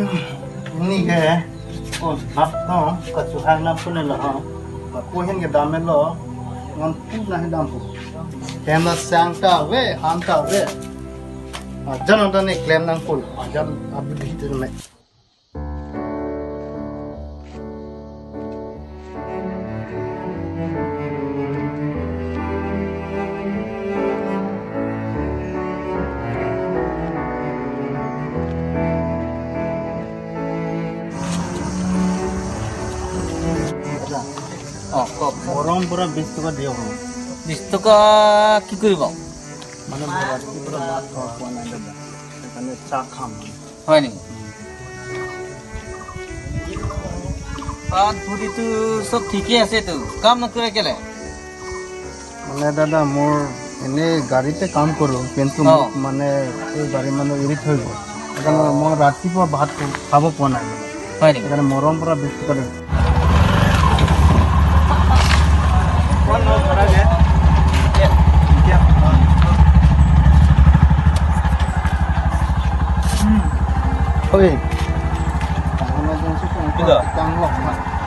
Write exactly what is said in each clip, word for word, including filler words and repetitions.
Ini ke, oh, bak no, kachuhang nangpunelo ho. Bak ko hin kedam-etlo, ngan pu na hin dampo. Klem na sang ta ave, han ta ave. Ajan anta ne klem nangpo, ajan abi bihit ne. অ, কওক। মৰম পৰা বিশ টকা দিয়ক। বিশ টকা কি কৰিব? মানে মই ৰাতিপুৱাৰ পৰা ভাত খোৱা পোৱা নাই দাদা, সেইকাৰণে চাহ খাম। হয় নেকি? ভাত ভুটিটো চব ঠিকে আছে তো, কাম নকৰে কেলে? মানে দাদা, মোৰ এনেই গাড়ীতে কাম কৰোঁ, কিন্তু অ। মোক মানে এই গাড়ী মানুহ এৰি থৈ গ'ল। সেইকাৰণে মই ৰাতিপুৱা ভাত খাব পোৱা নাই মানে। হয় নেকি? সেইকাৰণে মৰম পৰা বিশ টকা দিম। Oi. Tang lo, tang lo. Ito. Tang lo.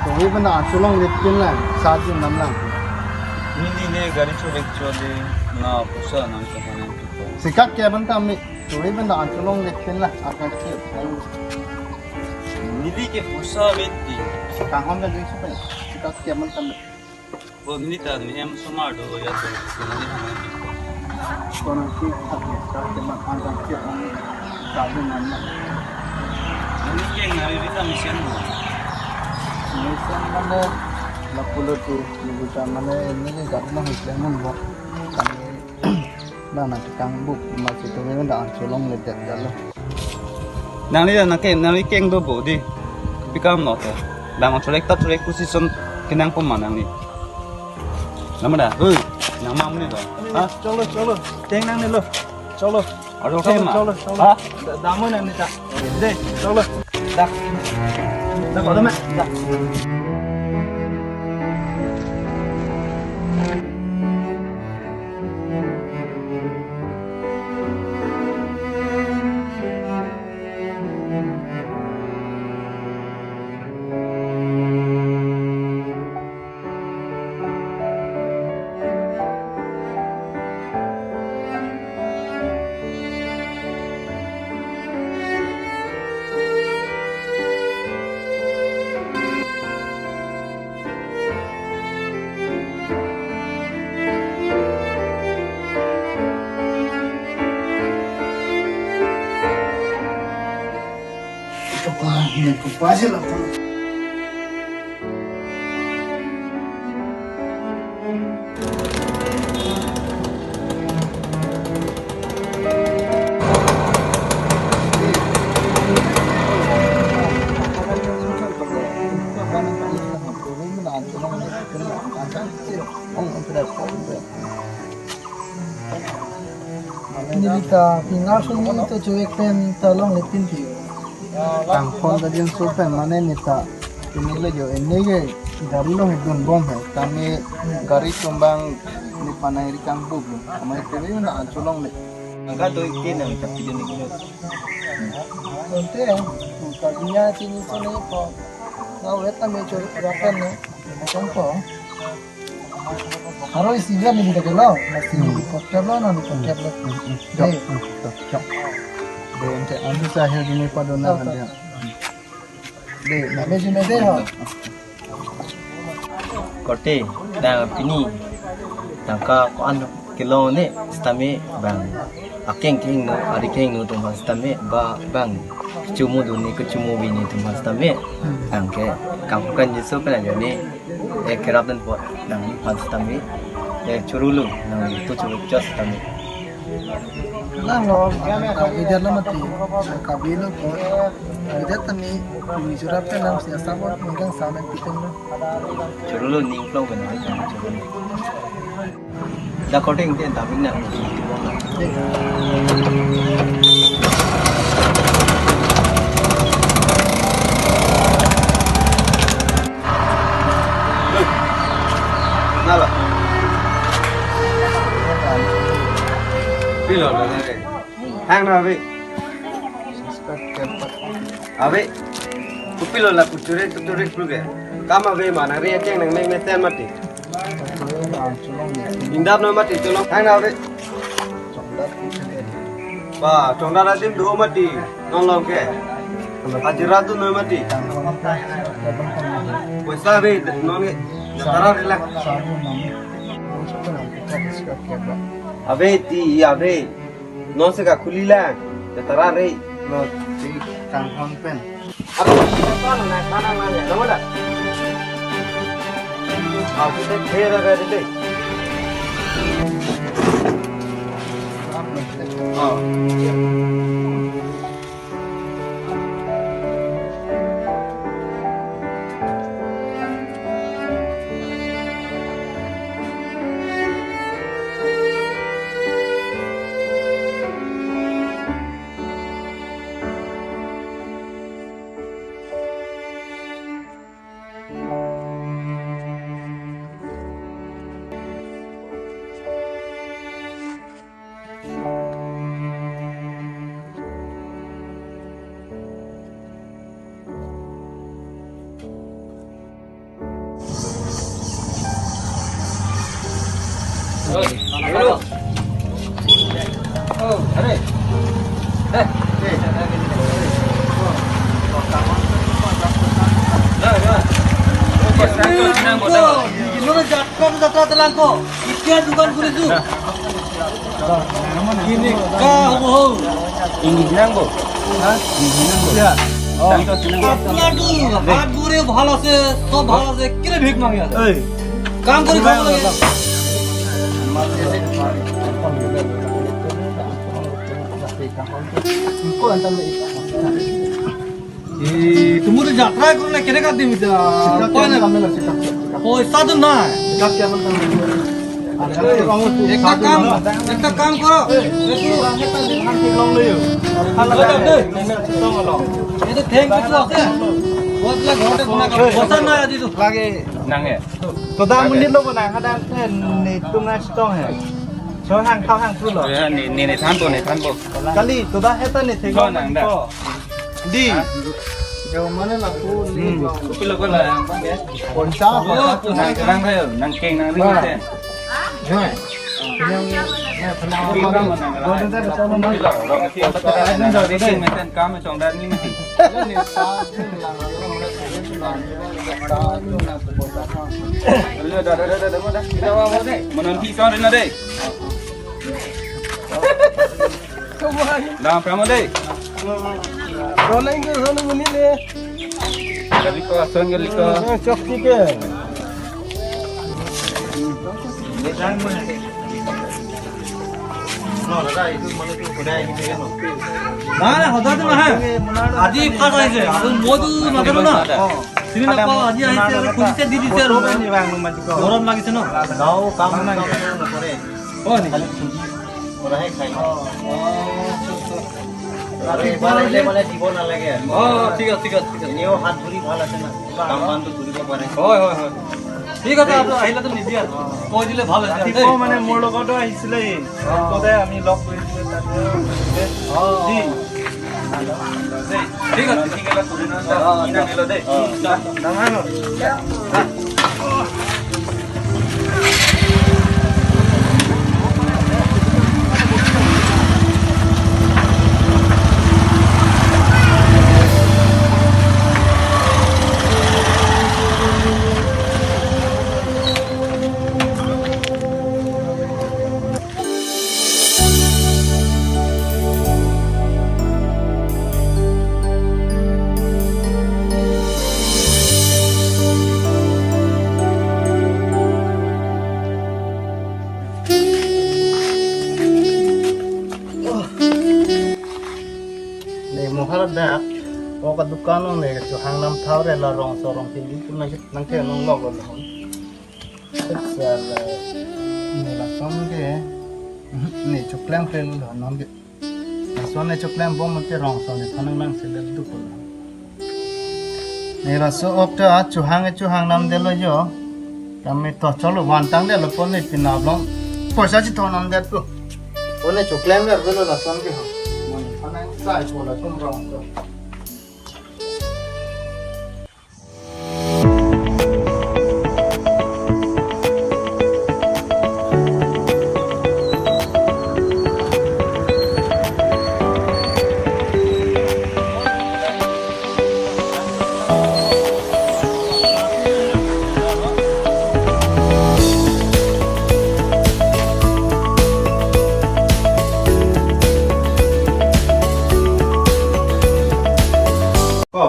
Tuwi pen ta anchot longle pin lang, sa jin nam lang. Neli ne gari cholek chole, na pusa nang kahanan tuko. Sikak ke ban tame, tuwi pen ta anchot longle pin lang, akan ke. Neli ke pusa beti. Kanghon ka jeng supen, sikak ke ban tame. Bo neli ta ni em sumar do ya to. Kono ki thak ni, sikak ke ban anchot ke ban, sa jin nam lang. Neli ke ngari rita mesen mo. Mesen mane lapulo tu, neli ta mane ini ke gari na husle mon bo. Kami na na kang buk ma si tu memang da anchot longle det jalo. Nangli da nangke, nangli keng do bo di. Pi kam lo to. Bang cholek ta cholek position kenang poma nangli. Nama da? Hei, nang mam ni do. Ha? Cholo, cholo. Teng nangnelo. Cholo. Aro cholo, tema. Cholo, cholo. Ha? Da-, damo nangneta. De, cholo. Da. Da, kodo ma. Da. Ito pa, hinay ko pa sila pa. Neli ta pinga sung neli ta chuek pen ta longle pin ti. Tangkhon ta jin so pen mane neta pini le jo ene ke gari along dun bom hai. Tame gari chumbang ne panai ri kang buk lo. Amai kami na anchot longle. Angka tu ikin ang tapi dia ni. Tonte, kaginya sini sini po. Na wet tame chuek rakan na. Macam po. Aro isi dia ni kita kelo, masih Hmm. di pocket lo, na di pocket lo. Hmm, hmm. Dei. Chok, hmm, chok, chok. Dei, ante, ante sa akhir ini pada na Chok, chok. Ada. Dei, na. Kame si mede ho. Korte, na pini, tangka ko-an kelo ne, sitame bang. Akeng keng no, ari keng no atum aphan sitame, ba bang. Chumu dun ni, kechumu bi ni atum aphan sitame. Hmm. Bang ke, kang bukan Jisu kan aja ni. Eh, kerap dan buat nangli aphan sitame. Eh, chorolo, nangli tu choro chas sitame. Nang lo, kabidet lo mati, kabi lo ko, kabidet tame, kumi chura pen nang siya sabon, mungkin samen pitung lo. Chorolo ning plong pen nang chorolo. Da korte ingti anta bing na. Nala. Pilo na re. Hang na re. Ave, kopilo la kuchure tuturik pru ke. Kam ave ma nangri acheng nangmek mesen mati. Indap no mati cholong thang na ave. Ba, chongdat adim do mati. Non long ke. Hajira tu no mati. Poisa ave non ke. Jatara rela. Ave ti ave. Non se kakhuli lang. Jatara re. Lo ti kanghon pen. Apa? Apa na kana mana? Lo da. Aku te phera re de. Oh. Jatra jatra telang ko. Ikia dukan kulisu. Ini ka ho ho. Ini nang bo. Ha? Ini nang bo. Ya. Oh. Tangko sinang bo. Apna tu, hat bure bhal ase, sob bhal ase, kile bhik mangi ase. Ei. Kam kori khabo lage. Ei, tumur jatra korone kene ka dim ita. Sikap koi na. Kami lah sikap, sikap. Poisa tu na. Sikap kya man kami. Ekta kam, ekta kam koro. Long le yo. Hala de. Ete thank you ase. Bahut la ghor te khuna ka poisa na aji tu. Lage. Nang he. Toda mundit lo bona hadak ne tunga stong he. So hang thau hang thu lo. Ya, ne, ne, ne thanpo, ne thanpo. Kali, toda heta ne thek lo nang da. Di. Jo mane lapu ni. Kopilo ko la yang pang ya. Poisa. Oh, tu nang kerang kayo, nang keng nang ring sen. Jo. Kam chongdat ni mati. Manon pi son rina de. Dam pramo de. Rolling ke rolling ini le. Galiko ason galiko. Chok ti ke. না, না, সদায় নহয়। আজি ফাৰ্ষ্ট আহিছে, আৰু মইতো নাজানো না। চিনি নাপাওঁ, আজি আহিছে আৰু খুজিছে, দি দিছে আৰু। গৰম লাগিছে ন? হয় নেকি? ৰাতিপুৱা আহিলে মানে দিব নালাগে আৰু। অ, অ, ঠিক আছে, ঠিক আছে, ঠিক আছে। এনেও হাত ভৰি ভাল আছে না, কাম বনটো কৰিব পাৰে। হয়, হয়, হয়। ঠিক আছে, আপুনি আহিলেতো নিদিয়ে আৰু। কৈ দিলে ভাল হৈছে আৰু দেই। ৰাতিপুৱা মানে মোৰ লগতো আহিছিলে, অ। ততে আমি লগ কৰিছিলে তাতে। অ, অ। জি। দেই, ঠিক আছে, ঠিক আছে। অ, অ, অ। নাহিলো দেই। অ। নাহিলো। Ne mohar dak, o ka dukan o ne kachehang nam thau re la rongso rongphi pu nang nang ke nong lok lo. Sala, ne lason ke, ne choklem ke lo non ke. Lason ne choklem bom ke rongso ne thanang nang sila duk lo. Ne laso ok ta chehang chehang nam delo jo. Kami to cholo vantang delo pon ne pinap long. Poisa chithon nam det tu. Pon ne choklem ver delo lason ke ho. Mon thanang sai po la tum rongso.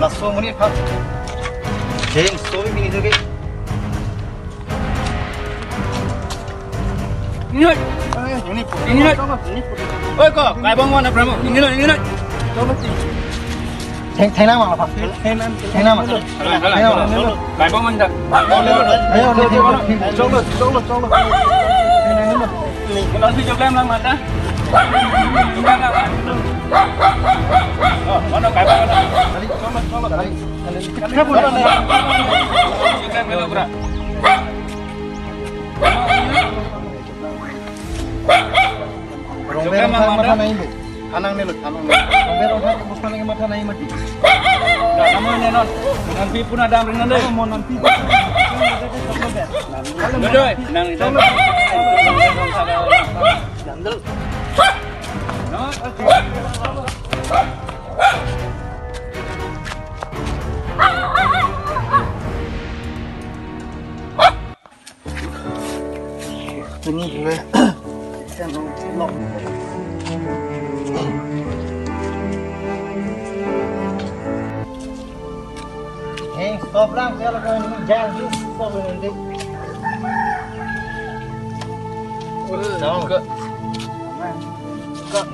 Laso amonit aphan. Jeng so bini joge. Inut. Ini put. Inut. Oi ko, kaibong mana Brahmo? Inut, inut. Theng, theng nang ma, Pak. Theng nang. Theng nang ma. Kalang, kalang, kalang. Kaibong mana? Ayo, ayo, ayo. Cholo, cholo, cholo. Theng nang. Ini, kalau si joglem lang mata. Joglem lang. Oh, mana kaibong mana? Joglem, joglem. Rongber rongthar matha nangji. Thanang nelo, thanang nelo. Rongber rongthar ke bosna lagi matha nangji mati. Dah, kamu ini non. Nanti pun ada ringan deh. Kamu mau nanti. Duduk, nang di sana. Jandel. Non, oke. Ini gue. Hey, stop lang, saya lagi jalan dulu, stop dulu nanti. Tahu. Kak,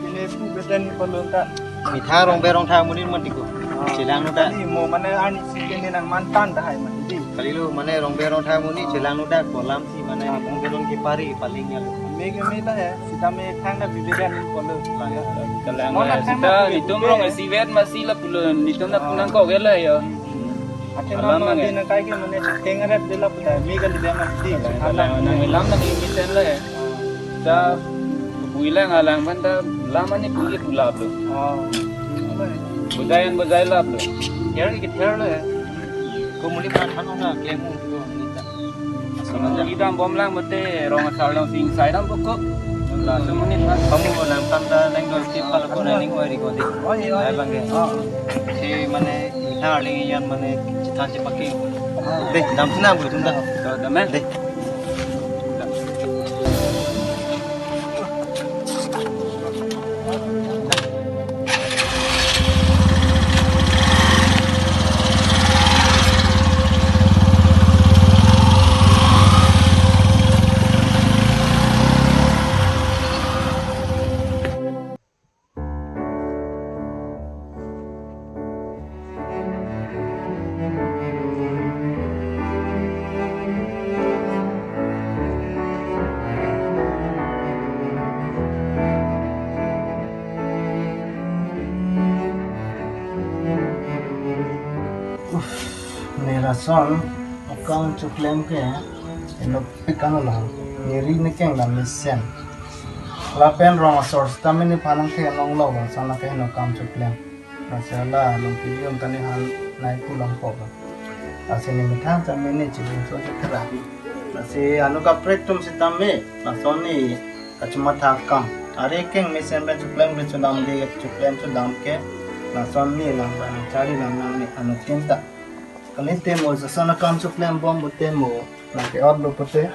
ini aku beten perlu tak? Mitha rongber rongthar amonit mati ko. Ah. Chelang nu ta. Ini mau mana ani si kene nang mantan dah hai mati. Kalilo mane rongber rongthar amonit chelang nu ta kolam si mane rongber rong kepari paling ya. Mega mela ya. Sitame khang na bibek ani polo. Kalang. Mona ya, khang sita na bibek. Nitum rong si vet masi lapulo, nitum na punang ko gela ya. Ache alam nama mang ya. Dina kai ke mane chiteng ret de lapu ta. Mega de masi. Kalang, kalang, nang ilam na ni miten la ya. Ta bui lang alang ban ta lam ani bui pulap lo. Oh. Bujai an bujai lap lo. Ther ke ther lo ya. Ko muli pran han ong na klem ong tu ni ta. Muli dam bom lang mate rong asar long sing sai dam pokok. Laso amonit pas. Kamu nang tam ta nang dol tip kalau ko nang ning oi ri ko di. Oh, iya, iya. Hai bang ke. Oh. Si mane ithar ling yan mane chithan si pakai. Deh, dam sina bu tum dah. Dam, eh? Deh. Uff, ne lason akam choklem ke, eno pikan lo, neri ne keng dam mesen. Lapen rong asor sitame nephan nangthe nong lo bang sana ke heno kam choklem. Lasi la nong pilion tani han nai pulang po ba. Lasi ne methang tame ne chibung so chikra. Lasi anu kaprek atum sitame lason ne kachematha akam. Are keng mesen pen choklem ke chodam de choklem chodam ke lason ne lang ba nang chari lang nang ne anu tin ta. Kali te mo lason akam choklem bom pute mo nang ke-ot lo pute.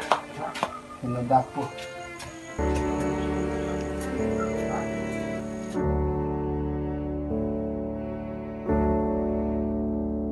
Heno dak po.